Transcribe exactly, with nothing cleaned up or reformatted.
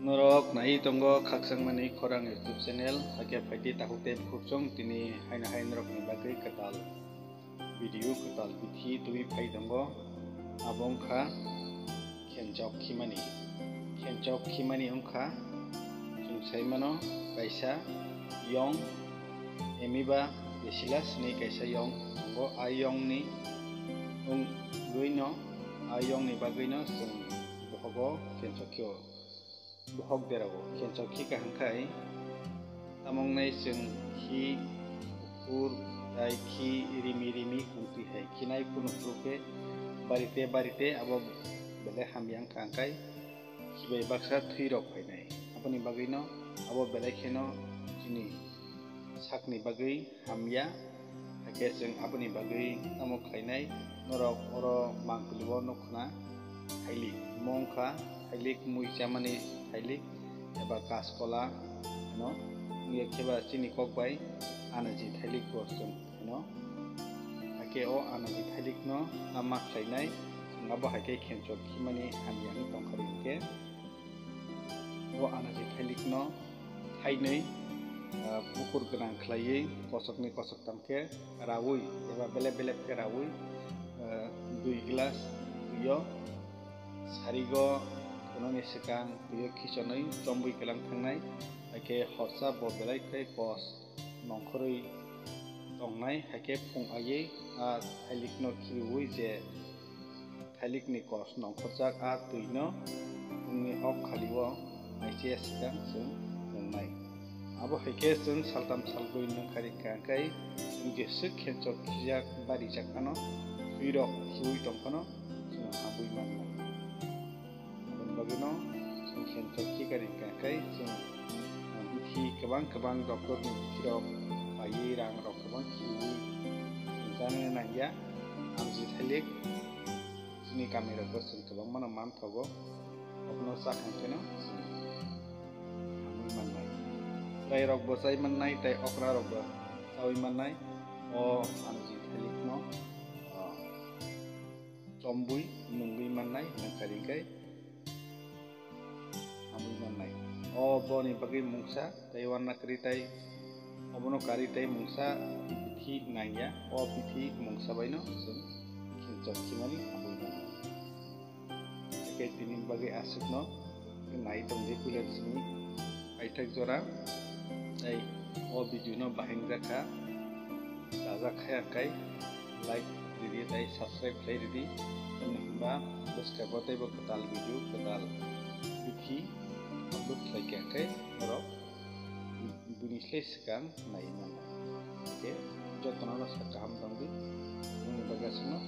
Norok nai tongo Khakchangmani Khorang YouTube channel, hakhe phaidi takhuk tei bukhuk chwng tini haino hai norokni bagwi kwtal video, kwtal bithi tubui phai tongo. Abo wngkha khenchok khimani. Khenchok khimani wngkha, chwng sai mano, kaisa yong, Amoeba bacillus hinwi kaisa yong tongo. A yongni wngwi no, a yongni bagwi no chwng bohogo khenchok khio. Bohok derao khenchok khi kaham khai, tamo wngnai chwng khi bukhur tei khi rimi rimi kungtwi hai khinai kunu phuru khe barite barite abo belai hamya wngkha, hwnkhe khibai baksa thwi rok phainai. Aboni bagwi no abo belai kheno chini sakni bagwi hamya, hakhe chwng aboni bagwi tamo khlainai? Norok oro mangpili o nukho na, thailik, omo wngkha thailik, mui chamani thailik eba kaskola hino, wngya kheba chini kok bai anaji thailik bo chwng hino. Hakhe o anaji thailik no tamo khlainai? Chwng abo hai khe khenchok khimani hamya wngwi tongkha ri hwnkhe. O anaji thailikno thainwi, ah, bukur gwnang khlaiwi kosoknwi kosoktam khe raui eba belep belep khe raui, ah, dui glass twio sarigo phunukni swkang twio khichonwi chombwi kwlang thangnai, hakhe horsa bo belai khe kos nongkhorwi tongnai, hakhe phung aiwi a thailikno khibiui je thailikni kos nongkhorjak a twino wngwi ok khalio naiche swkang chwng nungnai. Abo hai khe chwng saltham salbrwi nungkha ri kha, hwnkhe chwng jeswk khenchok khijak barijak phano, thwirok khiui tong phano chwng habwi mannai. Aboni bagwino chwng khenchok khikha ri kha khe chwng, ah, bithi kwbang kwbang doctor ni bithi rok paiwi rang rok kwbang khiui chwng chanani nangya. Anaji thailik chini kami rogo chwng kwbangma no manthogo, abono chakha kheno chwng hamwi mannai. Chwrai rok bo chai mannai tei okra rok bo chaui mannai. O anaji thailik no, ah, chombwi nungwi mannai, nungkha ri khe hamwi mannai. O boni bagwi mungsa tei uanna kwrwi tei obono karwi tei mungsa bithi nangya. O bithi mungsa baino chwng khenchok khimani hamwi mannai. Hakhe tini bagwi aswkno nai tongdi puila chini paithak jora. Tei o video no bahai wngjak kha, chajak kha, hwnkhe like ridi tei subscribe khlai ridi. Tamni hwnba bwskang bo teibo kwtal video, kwtal bithi upload khlai kha, hwnkhe norok bini slai swkang naiwi mano. Hwnkhe jotono no sak kaham tongdi, nini bagwi aswkno.